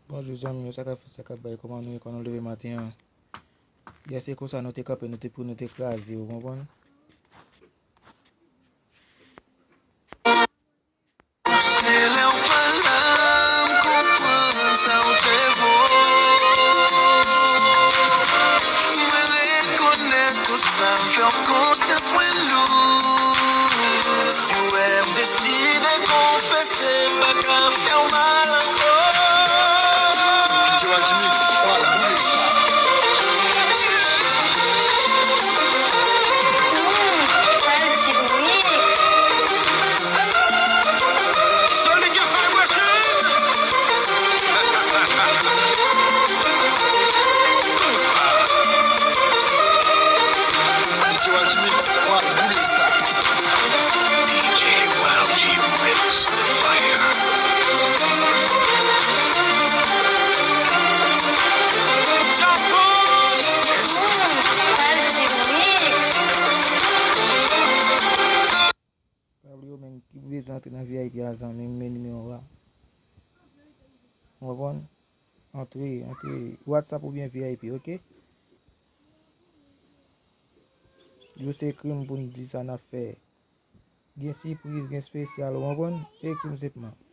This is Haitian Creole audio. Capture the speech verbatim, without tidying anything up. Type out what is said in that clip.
Bonjou zanmi yo, sa k ap fèt, sa k ap bay, kòman nou ye, kòman nou leve maten an? Yè se konsa nou te kanpe, nou te pran, nou te kraze, ou konprann? Se lè w pa la, m konprann sa w te vo. Mwen rekonèt tout sa, m fè w konsyans mwen lou. Si w wè m deside konfese, m pa ka fè w mal ankò. D J Wild Mix, pral boule sa. Sonic Vibration! D J Wild Mix, pral boule sa. D J Wild Mix, the fire. Japon! Pa bliye, ou menm ki bezwen antre nan V I P a, zanmi m, men nimewo a. Ou konprann? Antre, antre. WhatsApp oubyen V I P, oke? Yo se ekri m pou n di sa n ap fè. Gen sipriz, gen espesyal, ou konprann? Ekri m senpman.